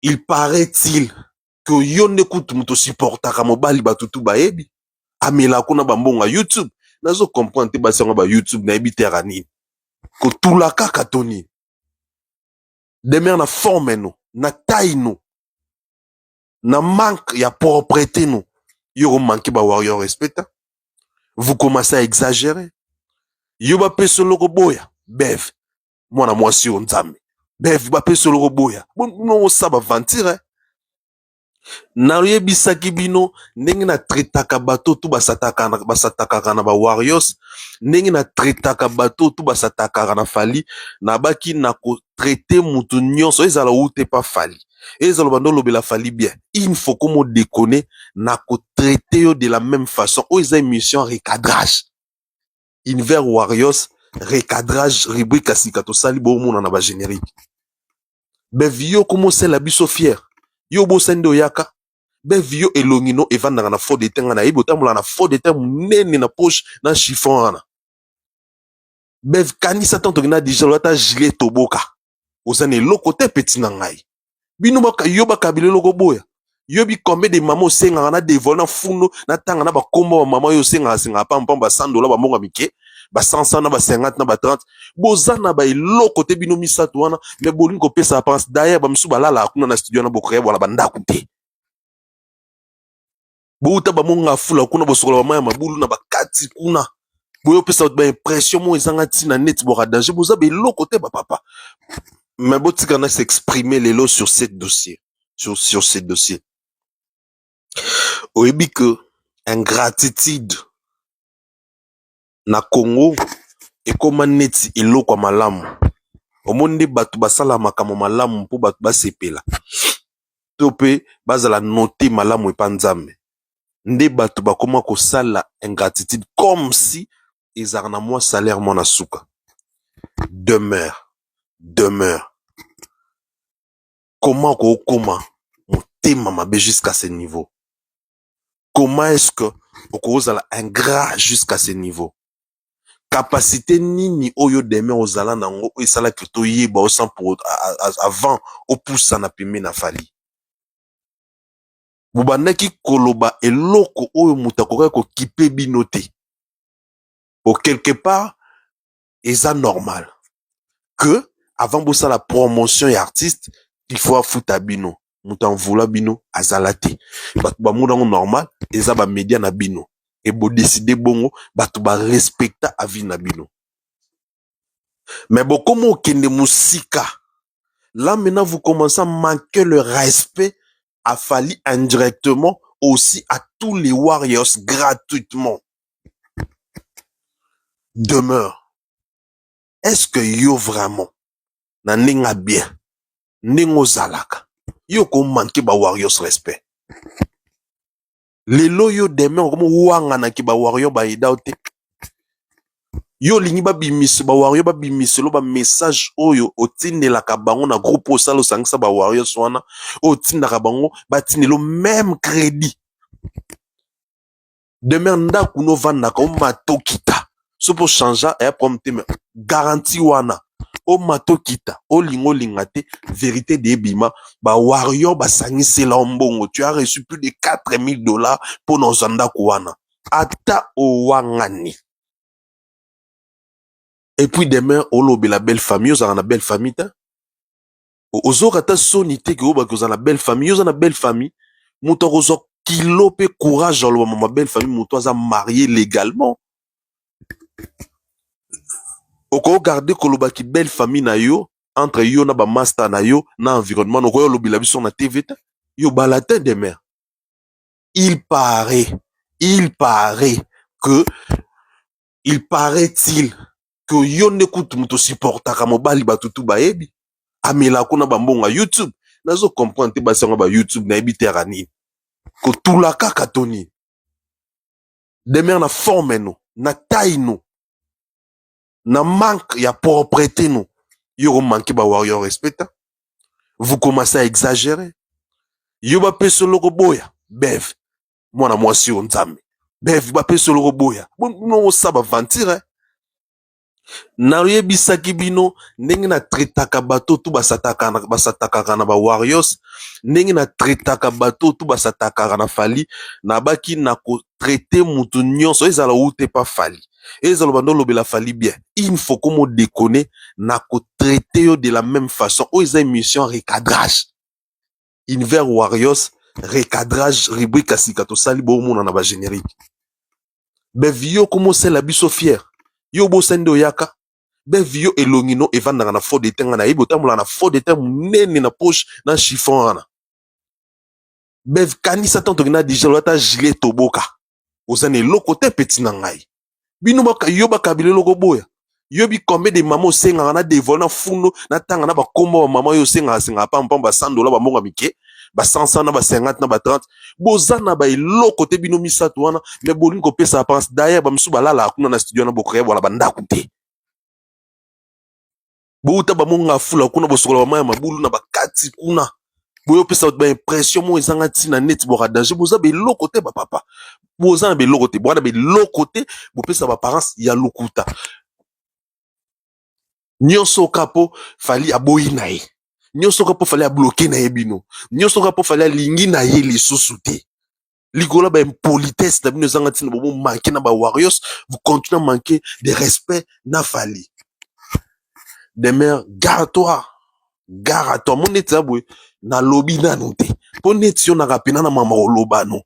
Il paraît-il que yo nde kutu moto osupportaka mobali, bato tu bayebi amela kuna bambongo ya YouTube. Nazo comprendre te, basi yango ba YouTube, nayebi te yaka nini, kotula kaka to nini. Demeure, na forme no, na taille no, na manque ya propreté no, yo komanquer bawarrior respect. Vous commencez à exagérer. Yo bapesa eloko boya Bev, mwana mwasi oyo Nzambe. Bev, bapesa eloko boya bino, osala baventure. Nayebisaki bino ndenge natraitaka bato tu basatakaka na bawarriors, ndenge natraitaka bato tu basatakaka na Fally. Nabaki na kotraiter mutu nyonso, ezala ute pa Fally, ezala bando olobela Fally bien, il faut komo déconner, na kotraiter yo de la même façon. Oyo eza émission recadrage, univers Warriors recadrage, rubrique ya sika tosali, bomona na bagénérique. Bev, yo komosala biso fier, yo bosani nde oyaka. Bev, yo elongi no evandaka na fond de teint, nga nayebi otambola na fond de teint monene na poche na chiffon wana. Bev, kanisa ntango tokenda déjà, olata gilet toboka, oza na eloko te. Peti na ngai, bino yo bakabila eloko boya. Yobi combien de mama osengaka na dévoile na fundo, natanga na bakombo bamama oyo osengaka sengaka pampamba, ba 100 $, bambongo ya mike, ba 100 na ba 50 na ba 30. Boza na baeloko te, bino misato wana, me bolingi kopesa apparence. D'ailleurs, bamisusu balalaka kuna na studio wana, bokoya bwana bandako te, bouta bamonga fula kuna, bosokola bamai ya mabulu na bakati kuna, boyopesa bato baimpression moko ezanga ntina, neti boka danger. Boza beloko te, bapapa. Mais botika na s'exprimer lelo sur cette dossier, sur ce dossier. Oyebi ke ingratitude na Congo ekóma neti eloko ya malamu. Omoni nde bato basala makambo malamu mpo bato basepela to mpe bazala note malamu epa Nzambe, nde bato bakóma kosala ingratitude comme si ezalaka na mwa salaire mwana suka. Demeure, Demeure, comment kokóma motema mabe jusqu'à ce niveau? Comment est-ce que okozala ingrat jusqu'à ce niveau? Capacité nini oyo Demeure ozala nango oyo esalaki toyeba osan pour avant opusana pembeni na Fally? Bobandaki koloba eloko oyo moto akokaki kokipe bino te. Po quelque part eza normal que avant bosala promotion ya artiste, il faut afuta bino. Moto amvula bino azala te, bato bamona yango normal, eza bamédia na bino e bodécider bongo, bato barespecta avis na bino. Mais bokoma okende mosika. Là maintenant, vous commencez à manquer le respect à Fally, indirectement aussi à tous les Warriors gratuitement. Demeure, est-ce que yo vraiment na ndenge bien, ndenge ozalaka, yo komanquer ba Warriors respect? Lelo yo Demeure okoma owanganaki bawarrior bayeda yo te. Yo olingi babimisa bawarrior, babimiselo bamessage oyo otindelaka bango na groupe osala, osangisa bawarriors wana, oyo otindaka bango batindelo même crédit. Demeure, ndako novandaka, omata okita, so mpo change eya problème te, mais garantie wana, omata okita, olinga olinga te, vérité de ebima. Bawarrior basangisela yo mbongo, tu as reçu plus de 4000 $ mpona ozwa ndako wana, ata owangani. Et puis demain olobela belle famille, ozalaka na belle famille te. Ozoka ata soni te ke oyobaki ozala na belle famille. Oza na belle famille, moto akozwa kilo mpe courage aloba mama belle famille, moto aza marié légalement. Okogarder kolobaki belle famille na yo entre yo na bamaster na yo na environnement, okoya olobela biso na TV te. Yo bala te. Demeure, il paraît que, il paraît-il que yo nde kutu moto osupportaka mobali, bato tu bayebi amela kuna bambongo ya YouTube. Nazo comprendre te, basi yango ba YouTube, nayebi te yaka nini, kotula kaka to nini. Demeure, na forme no, na taille no, na manque ya propreté no, yo komanquer bawarrior respect. Vous commencez à exagérer. Yo bapesa eloko boya. Bev, mwana mwasi oyo Nzambe. Bev, bapesa eloko boya, bino osala baventure. Nayebisaki bino ndenge na traitaka bato tu basatakaka na ba Warriors, ndenge na traitaka bato tu basatakaka na Fally. Nabaki na kotraite mutu nyonso, ezala ute pa Fally, ezala bando olobela Fally bien, il faut komo déconner, na kotraite yo de la même façon. Oyo eza émission recadrage, Univers Warriors recadrage, rubrique ya sika tosali. Bomona na bagénérique. Bev, yo komosala biso fier, yo bosani nde oyaka. Bev, yo elongi no evandaka na fond de teint. Nga nayebi otambola na fond de teint monene na poche na chiffon wana. Bev, kanisa ntango tokende na digel, olata gilet toboka. Oza na eloko te, petit na ngai. Bino yo bakabila eloko boya. Yobi combien de mama osengaka na dévoile na fundo na tanga na bakombo bamama oyo osengaka sengaka pampamba, ba 100 $, bambongo ya mike, ba 100 na ba 50 na ba 30. Boza na baeloko te, bino misato wana, mais bolingi kopesa apparence. D'ailleurs, bamisusu balalaka kuna na studio wana, bokoya bwana bandako te. Bouta bamonga fula kuna, bosokola bamai ya mabulu na bakati kuna. Boyopesa bato baimpression moko ezanga ntina, neti boka danger. Boza beloko te, bapapa, boza na beloko te, boza na beloko te. Bopesa baapparence ya lokuta nyonso oka mpo Fally aboyi na ye, nyonso oka mpo Fally abloquer na ye bino, nyonso oka mpo Fally alingi na ye lisusu te. Likolo ya baimpolitesse na bino ezanga ntina, bomo manquer na bawarriors, vous continuez à manquer de respect na Fally. Demeure, gare toi, gare à toi. Mo neti ya boye, nalobi nanu te mpo neti yo naka pena na mama koloba no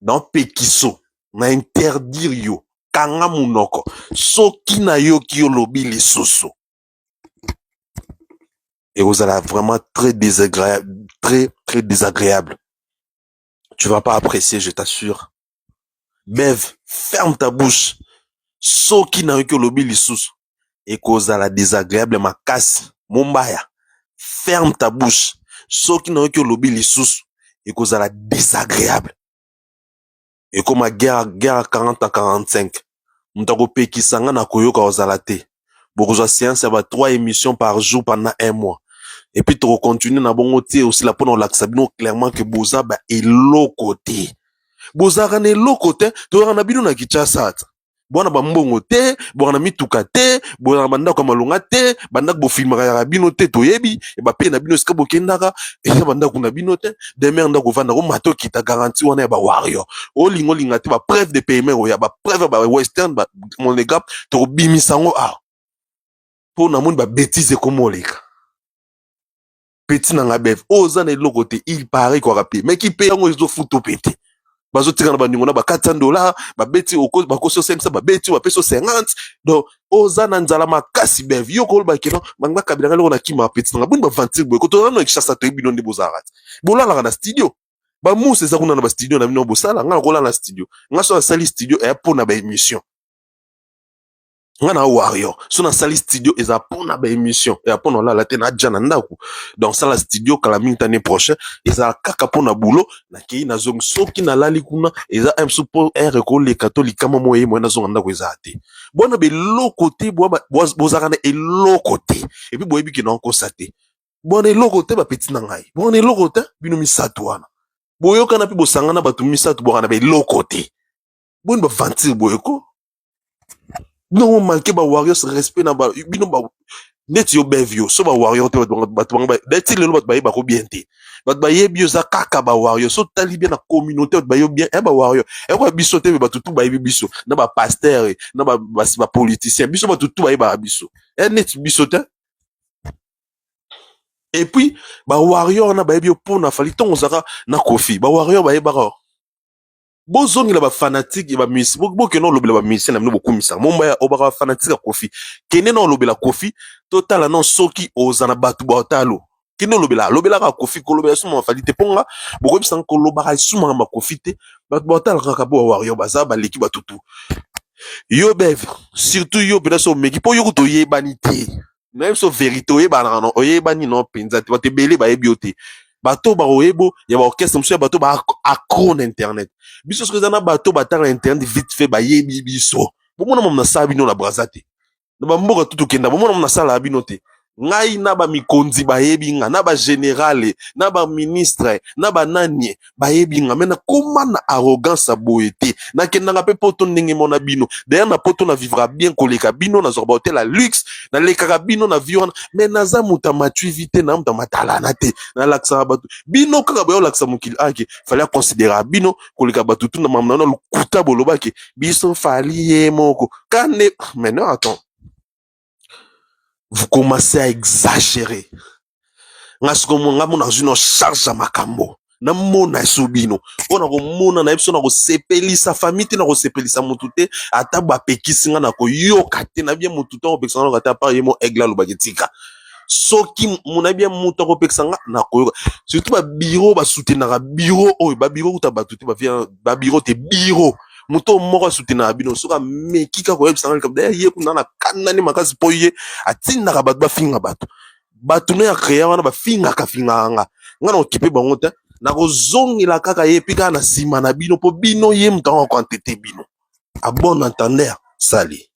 naopekiso na interdire yo. Kanga munoko. Soki nayoki yo lobi lisusu, ekozala vraiment très désagréable, très très désagréable. Tu vas pas apprécier, je t'assure. Bev, ferme ta bouche. Soki nayoki olobi lisusu, ekozala désagréable makasi. Mombaya, ferme ta bouche. Soki nayoki olobi lisusu, ekozala désagréable. Ekoma guerre, guerre 40 à 45. Moto akopekisa nga na koyoka kozala te. Bokozwa séance ya ba 3 émissions par jour pendant un mois et puis tokocontinue na bongo te osila, mpona kolakisa bino clairement ke boza ba eloko te, bozalaka na eloko te. Tozalaka na bino na Kinshasa ata bwana bambongo te, bwaka na mituka te, bozala na bandako ya malonga te. Bandako bofilmaka yaka bino te, toyebi bape na bino esika bokendaka, eza bandako na bino te. Demer, ndako ovanda komata okita, garantie wana ya bawario. Olinga olinga te, bapreuve de paiement oya, bapreuve ya bawestern monega, tokobimisa yango awa mpo namoni babêtises ekoma oleka. Petit na nga Bev, oyo oza na eloko te. Il paraît kwaka pe mais kipe yango ezofuta pe te. Bazotika na bandingo na ba 400 $, babeti, bakosi 500, babeti, bapesi 50. Donc oza na nzala makasi. Bev, yo koloba keno bango bakabelanga eloko na kima. Petit na nga, boni baventure boye? Kotoza na Kinshasa, toyebi bino nde bozalaka te. Bolalaka na studio, bamusa eza kuna na bastudio na bino bosala. Nga nakolala na studio? Nga so nasali studio, eya mpo na baémission. Nga na warrior, so nasali studio, eza mpona baémission, eya mpona olala te. Naja na ndako, donc sala studio kala mingi. Année prochain ezala kaka mpona boulot. Nakei, nazongi. Soki nalali kuna, eza msu mpo heure ekoleka to likama mo ye moye, nazonga ndako. Ezala te bwana beloko te, bozalaka na eloko te. Et puis boyebi ke nakokosa te. Bwana eloko te, bapeti na ngai, bwana eloko te. Bino misato wana boyokana mpe bosangana, bato misato bwaka na beloko te. Boni baventure boye ko? Bino manquer ba warriors respect na bino ba neti yo Bev, yo so ba warrior te. Bato bango neti lelo, bato bayebako bien te. Bato bayebi yo eza kaka ba warrior. So tali bien na communauté, bato bayebi bien ba warrior ekoya biso te. Bato tu bayebi biso na bapasteur na bapoliticien. Biso bato tu bayebaka biso neti biso te. Et puis bawarrior wana bayebi yo mpona Fally. Ntongo ozalaka na Kofi, bawarrior bayebaka. Bozongela bafanatike ya bamusicien, bokende olobela bamusicien na bino bokumisaka. Mombaya, obaka bafanatike ya Kofi, kende na olobela Kofi. Totala no soki oza na bato baotalo. Kende olobela, alobelaka Kofi, kolobela suma Fally te. Mponga bokoyebisanga kolobaka esumaka makofi te. Bato baotala kaka po bawario baza baleki bato tu. Yo Bev, surtout yo mpena, so omeki mpo yo kutu oyebani te. Nayebi so vérité, oyebanaka no, oyebani no mpenza te. Bato ebele bayebi yo te. Bato bakoyebo ya baorchestre mosusu ya bato ba accro na internet. Biso soki eza na bato batanga internet vite fait, bayebi biso. Bomona mamo nasala bino na Braza te, na bamboka tu tokenda, bomona mo nasala bino te. Ngai na bamikonzi bayebi nga, na bagénéral, na baministre, na banani bayebi nga, mais nakóma na arrogance ya boye te. Nakendanga mpe Poto ndenge mona bino. D'ailleurs, na Poto na vivra bien koleka bino, nazwaka bahotel ya luxe, nalekaka bino na vie wana, mais naza moto ya matuivi te, na moto ya matalana te. Nalakisaka bato bino kaka boya olakisa mokili ake Fally aconsidéra bino koleka bato tu na mamna na lokuta. Bolobaki biso Fally ye moko kande. Mais non, attends, vous commencez à exagérer. Nga sikoyo, nga mona azwi na charge ya makambo, namona eso bino mpo na komona na ye biso na kosepelisa famille te, na kosepelisa motu te. Ata bapekisi nga na koyoka te, na bien motu te akopekisa nga nayoka te, à part ye mo Aigle alobaki tika. Soki mona bien motu akopekisa nga na koyoka, surtout babiro basoutenaka biro oyo, babiro kuta bato te, babiro te, biro moto moko asoutenaka bino, soki ameki kaka koyebisa nga likambo. D'ailleurs, ye kuna na kandani makasi mpo ye atindaka bato bafinga bato, bato no ya créa wana bafingaka fingaka nga. Nga na okipe bango te, nakozongela kaka ye mpe kaka na nsima na bino, mpo bino ye moto yango akoantete bino. À bon entendeur, sali.